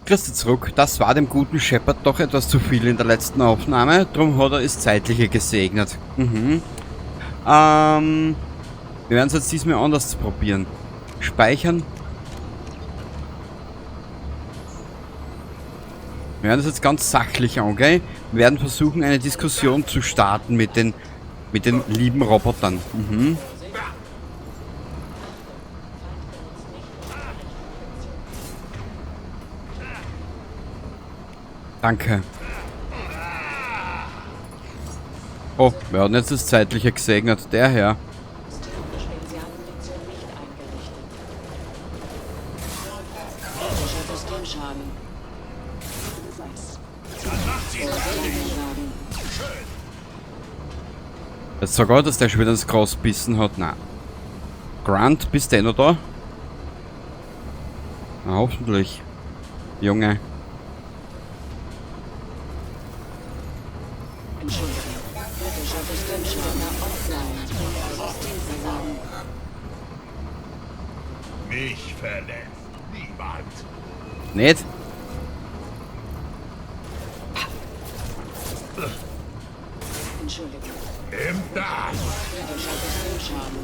Grüß dich zurück. Das war dem guten Shepard doch etwas zu viel in der letzten Aufnahme. Drum hat er es Zeitliche gesegnet. Mhm. Wir werden es jetzt diesmal anders probieren. Speichern. Wir werden es jetzt ganz sachlich angehen. Wir werden versuchen, eine Diskussion zu starten mit den lieben Robotern. Mhm. Danke. Oh, wir hatten jetzt das Zeitliche gesegnet. Der Herr. Jetzt sag auch, dass der schon wieder ins Gras bissen hat. Nein. Grant, bist du eh noch da? Na, hoffentlich. Junge. Mich verletzt niemand. Nicht? Entschuldigung. Nimm das! Systemschaden.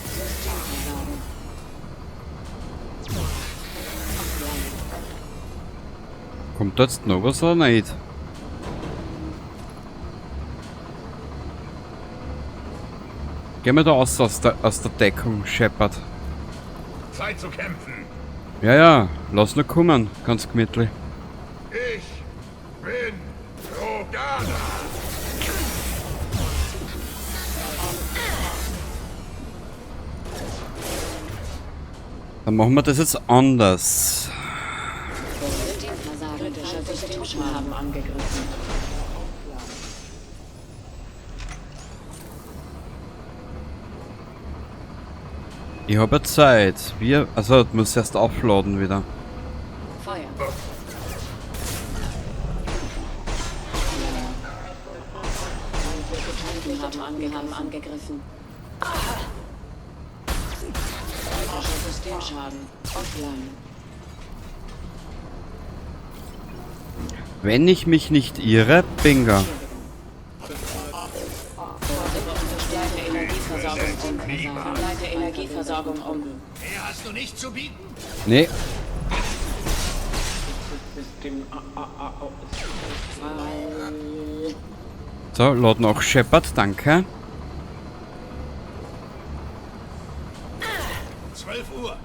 Systemversagen. Kommt da jetzt noch was oder nicht? Gehen wir da raus aus der Deckung, Shepard. Zeit zu kämpfen. Ja, ja, lass nur kommen, ganz gemütlich. Ich bin Rogana. Dann machen wir das jetzt anders. Systemschaden angegriffen. Ich habe ja Zeit. Wir, also du musst erst aufladen wieder. Feuer. Haben angegriffen. Systemschaden. Offline. Wenn ich mich nicht irre, bingo. Energieversorgung um. Mehr hast du nicht zu bieten? Nee. So, laden auch Shepard, danke. 12 Uhr.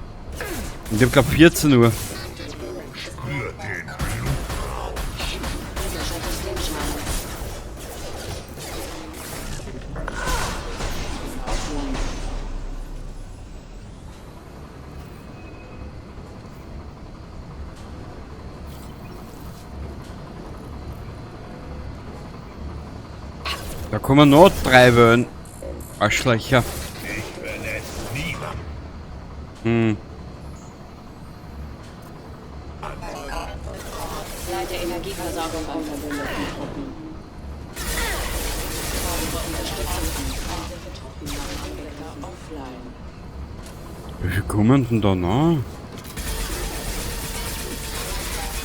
Und ich hab glaub 14 Uhr. Spürt den Blutrausch. Da kommen noch 3 Wellen. Arschlöcher. Ich verletze niemand. Hm. Leite Energieversorgung an verbündeten Truppen. Fordere Unterstützung an. Feindliche Truppen haben angegriffen. Offline. Wie viel kommen denn da noch?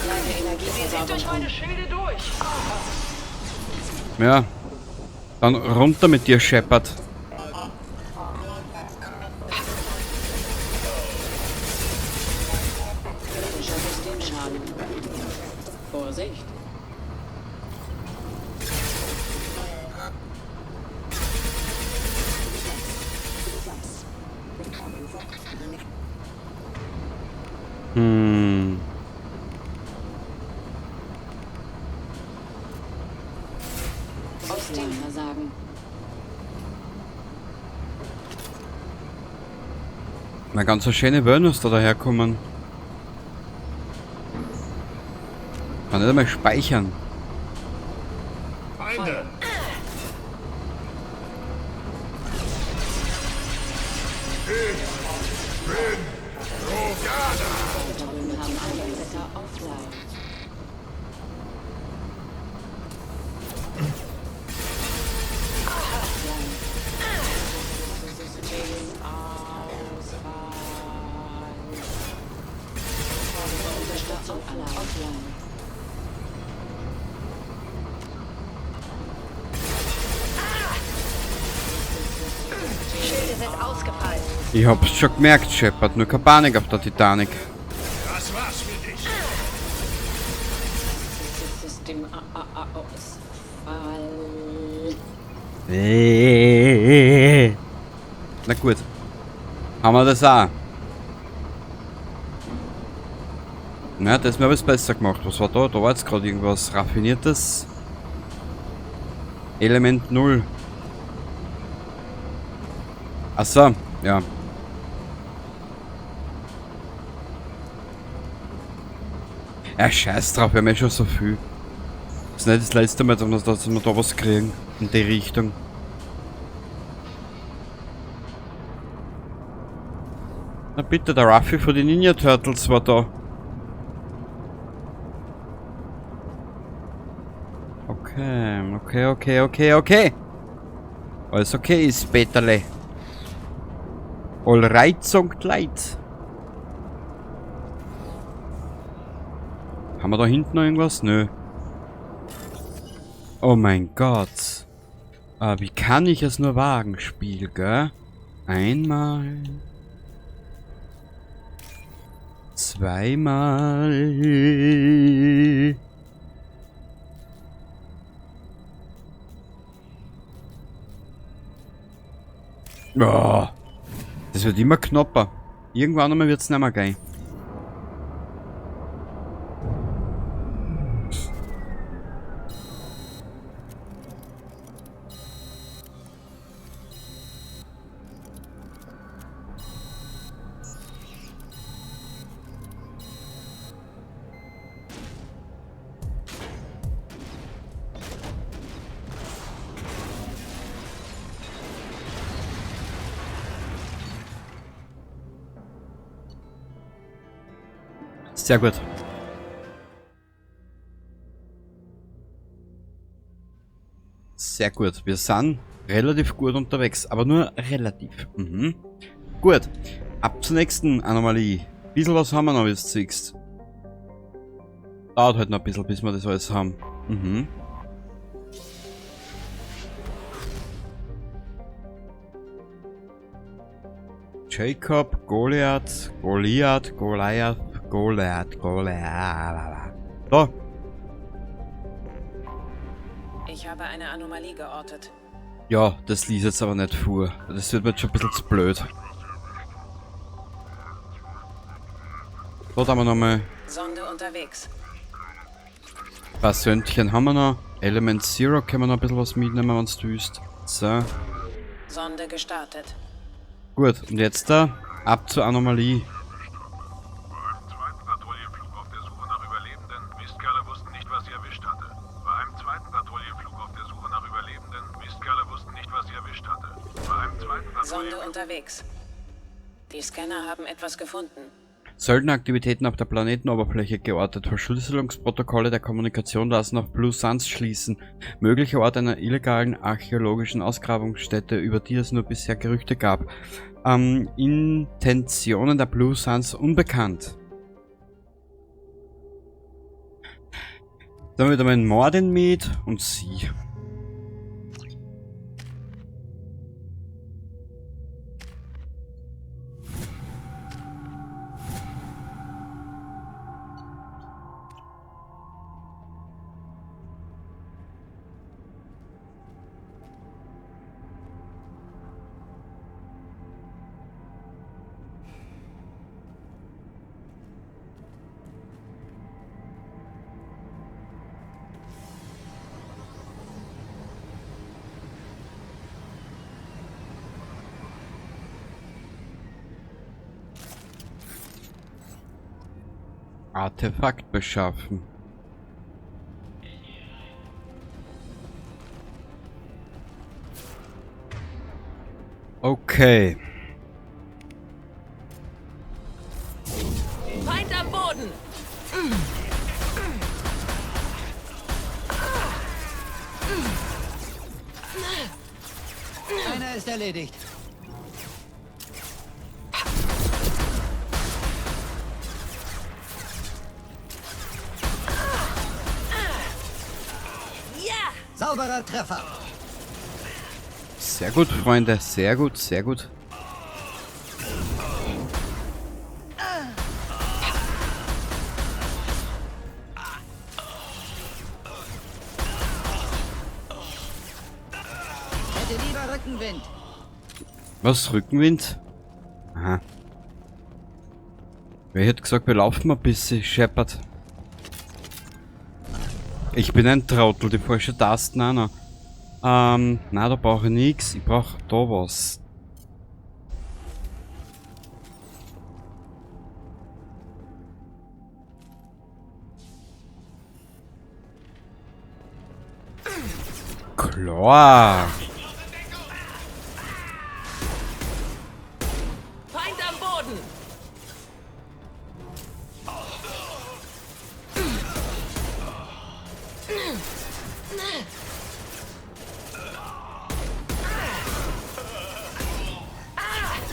Leite Energieversorgung durch meine Schilde durch. Ja. Dann runter mit dir, Shepard. Systemschaden. Vorsicht. Hm. Systemversagen. Na, ganz so schöne Wellen, da daherkommen. Kann nicht einmal speichern. Feinde! Ich bin Rogana! Truppen haben angegriffen. Offline. System ausfallen. Ich hab's schon gemerkt, Shepard. Nur keine Panik auf der Titanic. Das war's für dich. System Ausfall. Na gut. Haben wir das auch. Na, das ist mir was besser gemacht. Was war da? Da war jetzt gerade irgendwas Raffiniertes. Element 0. Achso, ja. Ja, scheiß drauf, wir haben ja schon so viel. Das ist nicht das letzte Mal, dass wir da was kriegen. In die Richtung. Na bitte, der Ruffy von den Ninja Turtles war da. Okay, okay, okay, okay, okay. Alles okay ist, Peterle. All right, Sankt Leid. Haben wir da hinten noch irgendwas? Nö. Oh mein Gott. Wie kann ich es nur wagen, Spiel, gell? Einmal. Zweimal. Oh, das wird immer knapper. Irgendwann einmal wird's nicht mehr geil. Sehr gut. Sehr gut. Wir sind relativ gut unterwegs, aber nur relativ. Mhm. Gut. Ab zur nächsten Anomalie. Bisschen was haben wir noch, wie du siehst. Dauert halt noch ein bisschen, bis wir das alles haben. Mhm. Jacob, Goliath, Goliath, Goliath, Goliath, Goliath. Da. Ich habe eine Anomalie geortet. Ja, das liest jetzt aber nicht vor. Das wird mir jetzt schon ein bisschen zu blöd. Dort haben wir nochmal. Sonde unterwegs. Ein paar Söndchen haben wir noch. Element Zero können wir noch ein bisschen was mitnehmen, wenn du willst. So. Sonde gestartet. Gut, und jetzt da ab zur Anomalie. Beim zweiten Patrouillenflug auf der Suche nach Überlebenden, Mistkerle wussten nicht, was sie erwischt hatte. Bei einem zweiten Patrouillenflug auf der Suche nach Überlebenden, Mistkerle wussten nicht, was sie erwischt hatte. Bei einem zweiten Sonde Patrouillenflug unterwegs. Die Scanner haben etwas gefunden. Söldneraktivitäten auf der Planetenoberfläche geortet. Verschlüsselungsprotokolle der Kommunikation lassen auf Blue Suns schließen. Möglicher Ort einer illegalen archäologischen Ausgrabungsstätte, über die es nur bisher Gerüchte gab. Intentionen der Blue Suns unbekannt. Dann wieder mein Mordin mit und sie. Artefakt beschaffen. Okay. Feind am Boden! Einer ist erledigt. Sauberer Treffer. Sehr gut, Freunde. Sehr gut, sehr gut. Hätte lieber Rückenwind. Was? Rückenwind? Aha. Wer hätte gesagt, wir laufen ein bisschen, Shepard. Ich bin ein Trottel, die falsche Tasten auch noch. Na, da brauche ich nichts. Ich brauche da was. Klar. Feind am Boden.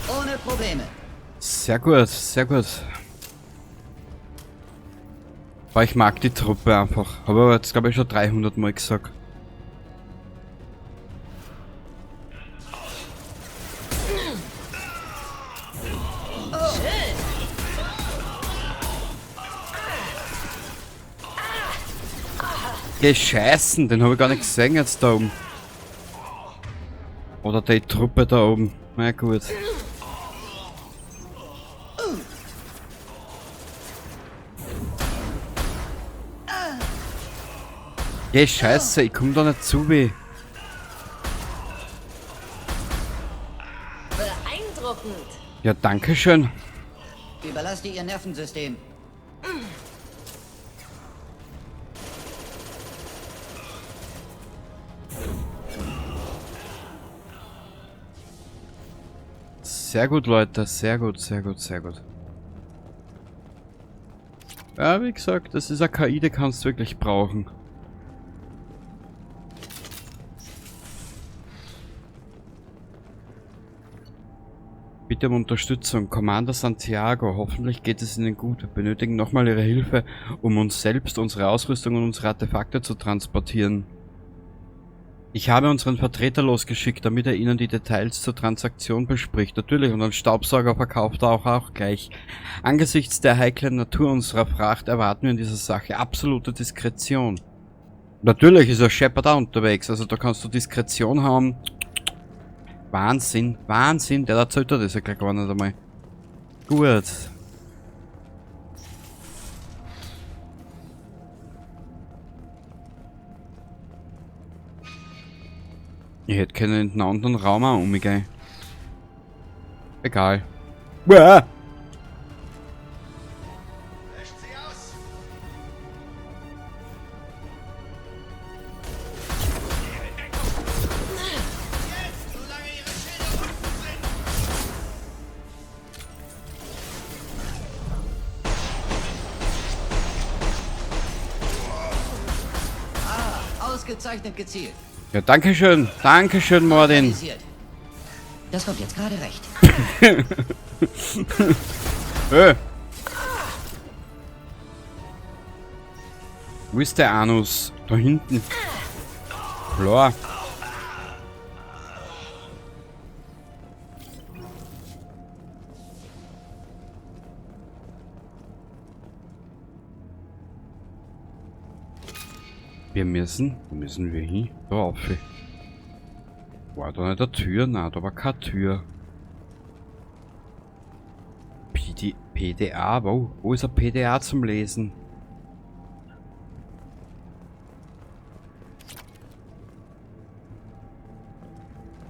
Ohne Probleme. Sehr gut, sehr gut. Aber ich mag die Truppe einfach. Habe aber jetzt, glaube ich, schon 300 Mal gesagt. Gescheißen, den habe ich gar nicht gesehen jetzt da oben. Oder die Truppe da oben. Na gut. Geh Scheiße, ich komm da nicht zu weh. Beeindruckend. Ja, danke schön. Überlasse ihr Nervensystem. Sehr gut, Leute. Sehr gut, sehr gut, sehr gut. Ja, wie gesagt, das ist eine KI, die kannst du wirklich brauchen. Bitte um Unterstützung. Commander Santiago, hoffentlich geht es Ihnen gut. Wir benötigen nochmal Ihre Hilfe, um uns selbst, unsere Ausrüstung und unsere Artefakte zu transportieren. Ich habe unseren Vertreter losgeschickt, damit er Ihnen die Details zur Transaktion bespricht. Natürlich, und einen Staubsauger verkauft er auch gleich. Angesichts der heiklen Natur unserer Fracht erwarten wir in dieser Sache absolute Diskretion. Natürlich ist er Shepard auch unterwegs, also da kannst du Diskretion haben. Wahnsinn, Wahnsinn, der erzählt das ja gleich gar nicht einmal. Gut. Ich hätte können in den anderen Raum auch umgehen. Egal. Uah! Ah, ausgezeichnet gezielt. Ja, danke schön. Danke schön, Mordin. Das kommt jetzt gerade recht. Wo ist der Anus? Da hinten. Klar. Wir müssen... Wo müssen wir hin? Da auf. War da nicht eine Tür? Nein, da war keine Tür. PDA, wo? Wo ist ein PDA zum Lesen?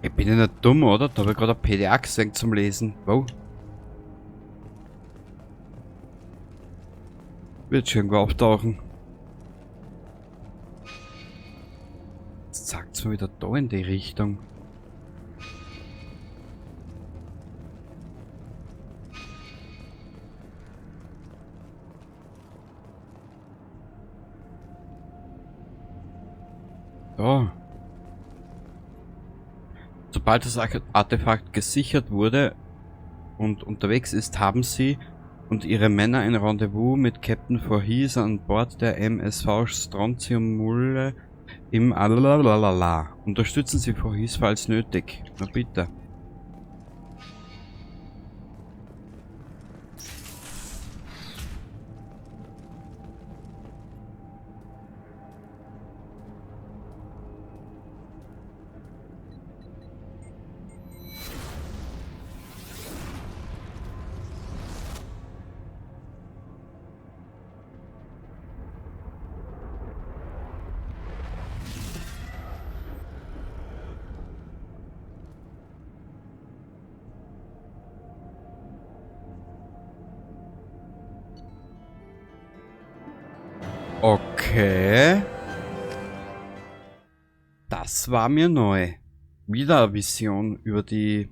Ich bin ja nicht dumm, oder? Da habe ich gerade ein PDA gesehen zum Lesen. Wo? Wird schon irgendwo auftauchen. Jetzt zeigt's mir wieder da in die Richtung. Da. Sobald das Artefakt gesichert wurde und unterwegs ist, haben sie und ihre Männer ein Rendezvous mit Captain Voorhees an Bord der MSV Strontium Mulle im Alalalala. Unterstützen Sie Voorhees, falls nötig. Na bitte. Okay. Das war mir neu. Wieder eine Vision über die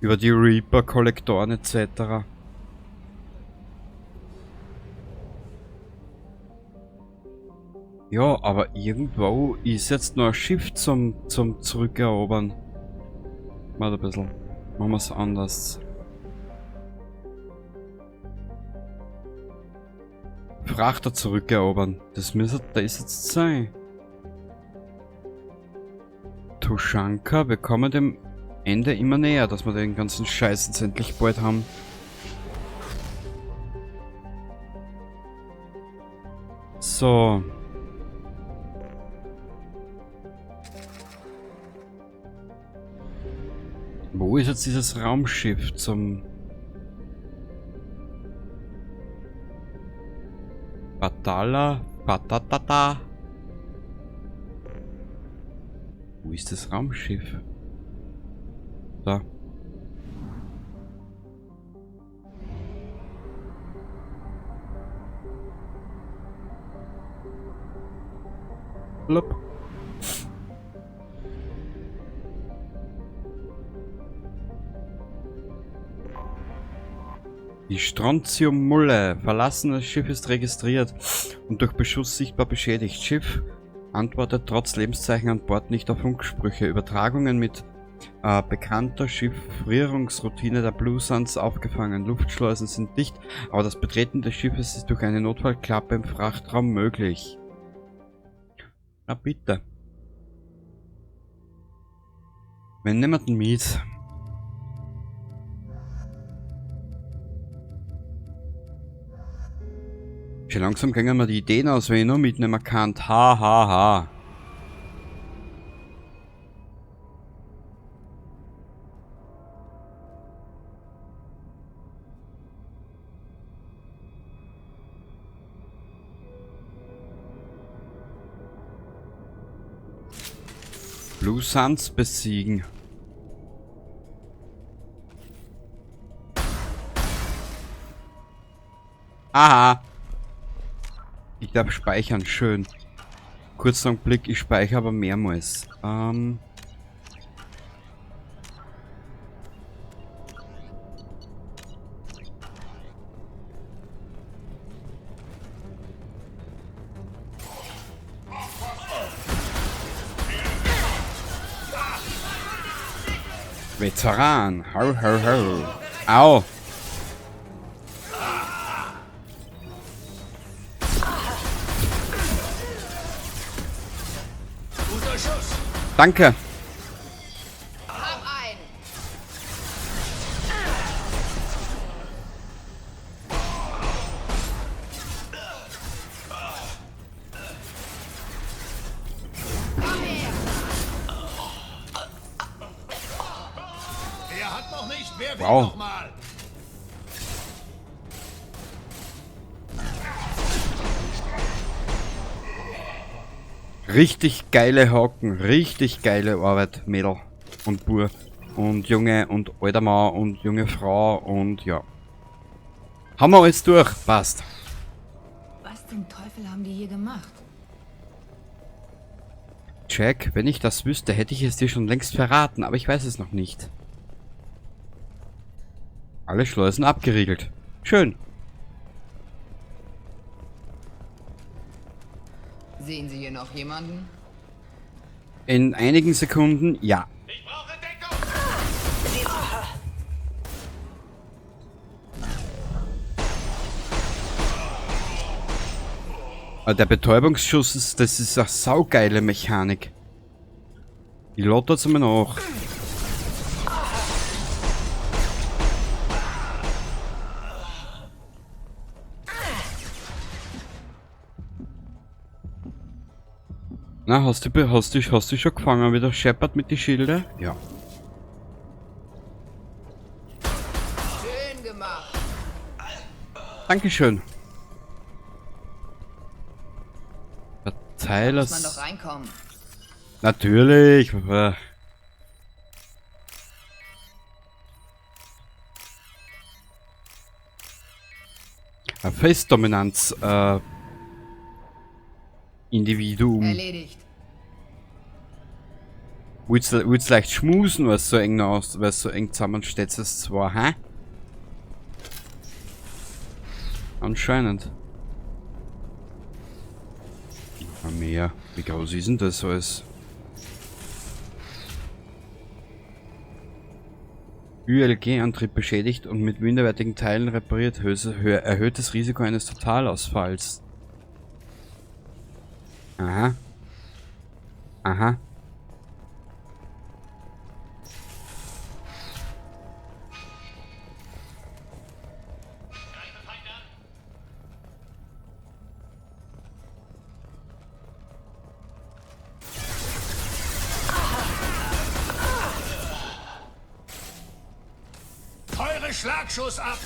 Reaper-Kollektoren etc. Ja, aber irgendwo ist jetzt noch ein Schiff zum Zurückerobern. Warte ein bisschen. Machen wir es anders. Frachter zurückerobern. Das müsste das jetzt sein. Tuchanka, wir kommen dem Ende immer näher, dass wir den ganzen Scheiß jetzt endlich bald haben. So. Wo ist jetzt dieses Raumschiff zum Batala? Batatata? Wo ist das Raumschiff? Da. Plopp. Die Strontium-Mulle. Verlassenes Schiff ist registriert und durch Beschuss sichtbar beschädigt. Schiff antwortet trotz Lebenszeichen an Bord nicht auf Funksprüche. Übertragungen mit bekannter Chiffrierungsroutine der Blue Suns aufgefangen. Luftschleusen sind dicht, aber das Betreten des Schiffes ist durch eine Notfallklappe im Frachtraum möglich. Na bitte. Wenn niemanden mit. Schon langsam gehen mir die Ideen aus, wenn ich noch mitnehmen kann. Ha, ha, ha. Blue Suns besiegen. Aha. Ich darf speichern, schön. Kurzer Blick, ich speichere aber mehrmals. Veteran. Ho, ho, ho. Au. Danke. Hab ein. Wer hat noch nicht? Wer will Wow. noch mal? Richtig geile Haken, richtig geile Arbeit, Mädel und Bub und Junge und alter Mann und junge Frau und ja. Haben wir alles durch, passt. Was zum Teufel haben die hier gemacht? Jack, wenn ich das wüsste, hätte ich es dir schon längst verraten, aber ich weiß es noch nicht. Alle Schleusen abgeriegelt. Schön. Sehen Sie hier noch jemanden? In einigen Sekunden, ja. Ich brauche Deckung! Aber der Betäubungsschuss ist, das ist eine saugeile Mechanik. Die lottert mir nach. Na, hast du schon gefangen, wie der Shepard mit den Schilde? Ja. Schön gemacht. Dankeschön. Verteiler. Muss man doch reinkommen. Natürlich. Face-Dominanz, Individuum. Erledigt. Willst leicht schmusen, weil es so eng aus, weil es so eng zusammensteht, es zwar, hä? Anscheinend. Immer mehr. Wie groß ist denn das alles? ULG-Antrieb beschädigt und mit minderwertigen Teilen repariert. Erhöhtes Risiko eines Totalausfalls. Aha. Aha. Schlagschuss ab.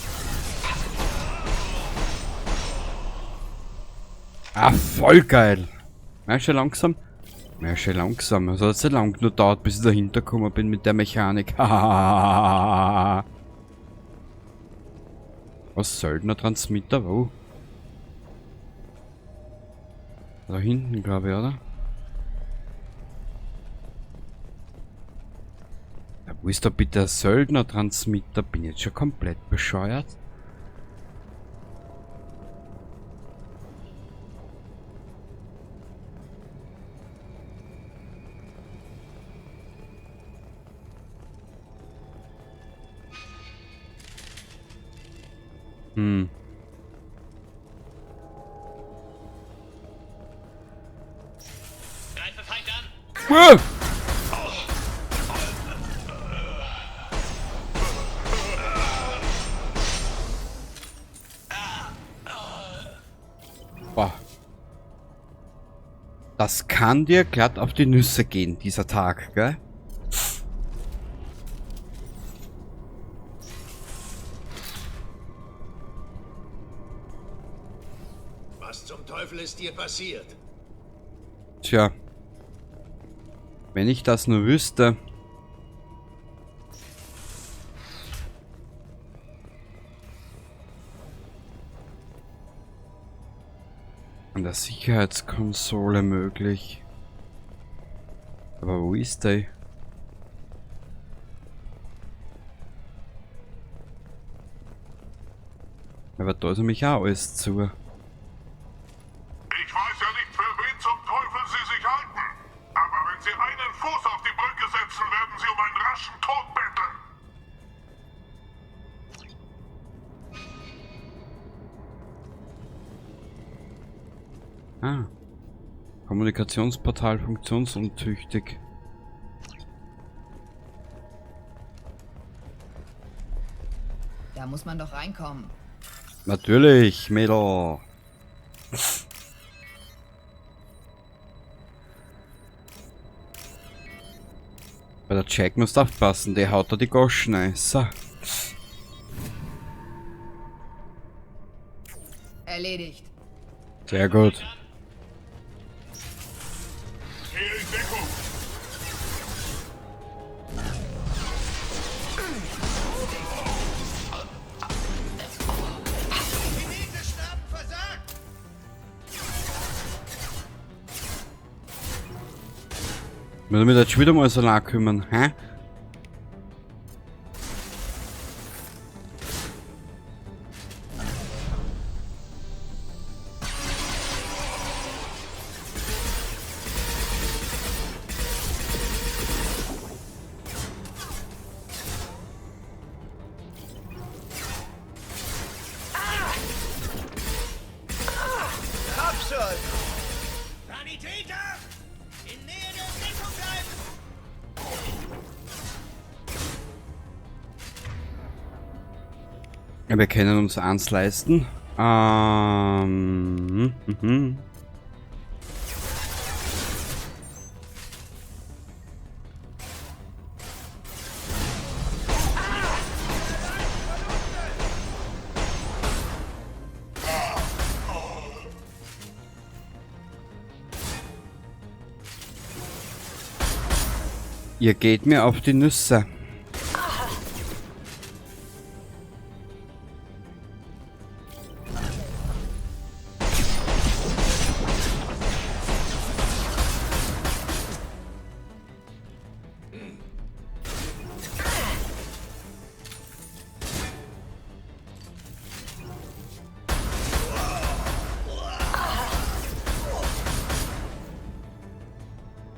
Ah, voll geil. Ja, schon langsam. Ja, schon langsam. Also hat es ja lang nur dauert, bis ich dahinter gekommen bin mit der Mechanik. Was Söldner Transmitter? Wo? Da hinten, glaube ich, oder? Ja, wo ist da bitte der Söldner-Transmitter? Bin ich jetzt schon komplett bescheuert? Hm. Greife Feind an! Ah! Boah. Das kann dir glatt auf die Nüsse gehen, dieser Tag, gell? Was zum Teufel ist dir passiert? Tja. Wenn ich das nur wüsste. An der Sicherheitskonsole möglich. Aber wo ist der? Aber da ist nämlich auch alles zu. Ich weiß ja nicht, für wen zum Teufel Sie sich halten. Aber wenn Sie einen Fuß auf die Brücke setzen, werden Sie um einen raschen Tod betteln. Ah. Kommunikationsportal funktionsuntüchtig. Da muss man doch reinkommen. Natürlich, Mädel. Bei der Jack musst du aufpassen, der haut da die Goschen ein. So. Erledigt. Sehr gut. Muss ich mich jetzt schon wieder mal so lange kümmern, hä? Sanitäter! In Nähe der Deckung bleiben! Ja, wir können uns eins leisten. Ihr geht mir auf die Nüsse.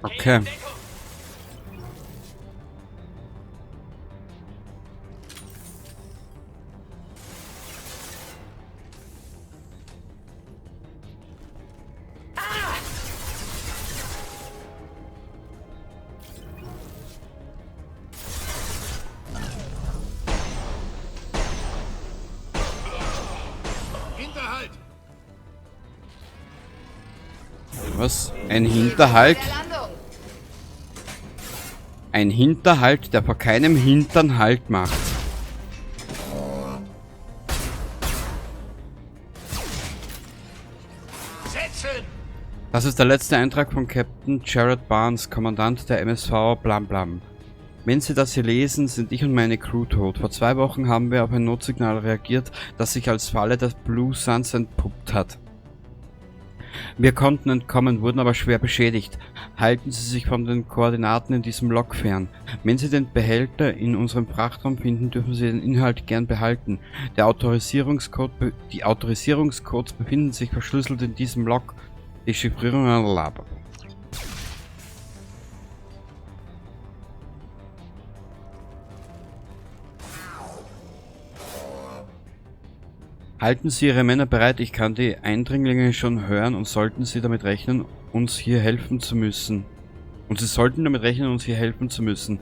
Okay. Was? Ein Hinterhalt? Ein Hinterhalt, der vor keinem Hintern Halt macht. Das ist der letzte Eintrag von Captain Jared Barnes, Kommandant der MSV Blam Blam. Wenn Sie das hier lesen, sind ich und meine Crew tot. Vor 2 Wochen haben wir auf ein Notsignal reagiert, das sich als Falle der Blue Suns entpuppt hat. Wir konnten entkommen, wurden aber schwer beschädigt. Halten Sie sich von den Koordinaten in diesem Log fern. Wenn Sie den Behälter in unserem Frachtraum finden, dürfen Sie den Inhalt gern behalten. Die Autorisierungscodes befinden sich verschlüsselt in diesem Log. Die Chiffrierung erlaubt. Halten Sie Ihre Männer bereit, ich kann die Eindringlinge schon hören und sollten Sie damit rechnen, uns hier helfen zu müssen. Und Sie sollten damit rechnen, uns hier helfen zu müssen.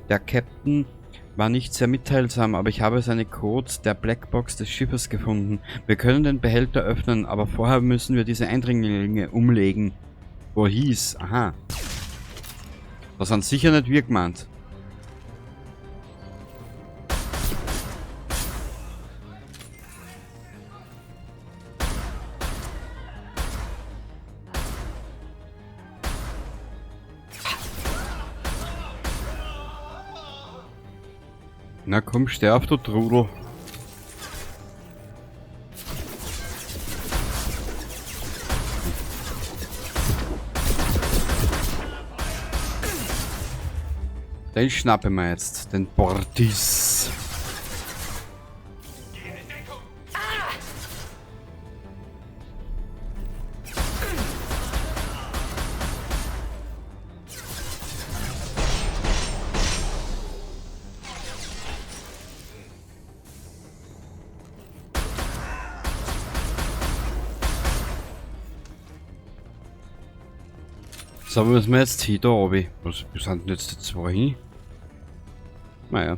Der Captain war nicht sehr mitteilsam, aber ich habe seine Codes der Blackbox des Schiffes gefunden. Wir können den Behälter öffnen, aber vorher müssen wir diese Eindringlinge umlegen. Wo hieß? Aha. Das sind sicher nicht wir gemeint. Na komm, steh auf, du Trudel. Den schnappe wir jetzt, den Bortis. So, wo müssen wir jetzt hin, da oben? Was sind denn jetzt die zwei hin? Naja.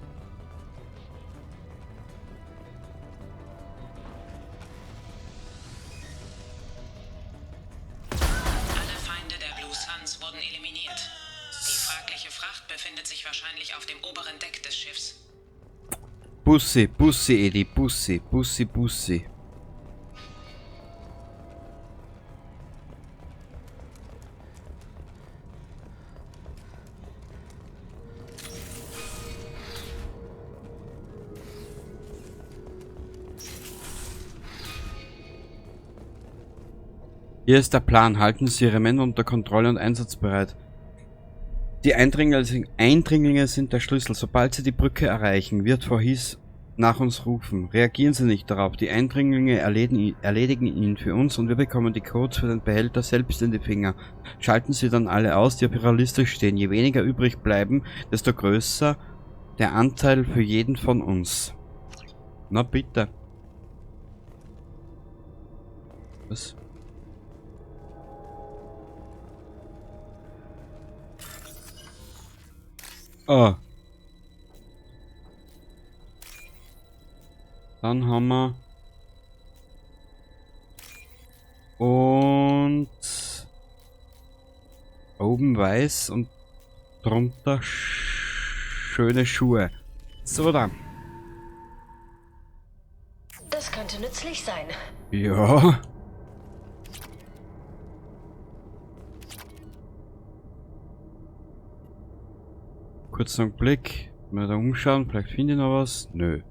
Alle Feinde der Blue Suns wurden eliminiert. Die fragliche Fracht befindet sich wahrscheinlich auf dem oberen Deck des Schiffs. Bussi, Bussi, Edi, Bussi, Bussi, Bussi. Hier ist der Plan. Halten Sie Ihre Männer unter Kontrolle und einsatzbereit. Die Eindringlinge sind der Schlüssel. Sobald sie die Brücke erreichen, wird Voorhees nach uns rufen. Reagieren Sie nicht darauf. Die Eindringlinge erledigen ihn für uns und wir bekommen die Codes für den Behälter selbst in die Finger. Schalten Sie dann alle aus, die auf Ihrer Liste stehen. Je weniger übrig bleiben, desto größer der Anteil für jeden von uns. Na bitte. Was? Ah. Dann haben wir und oben weiß und drunter schöne Schuhe. So da. Das könnte nützlich sein. Ja. Kurz noch einen Blick. Mal da umschauen, vielleicht finde ich noch was. Nö.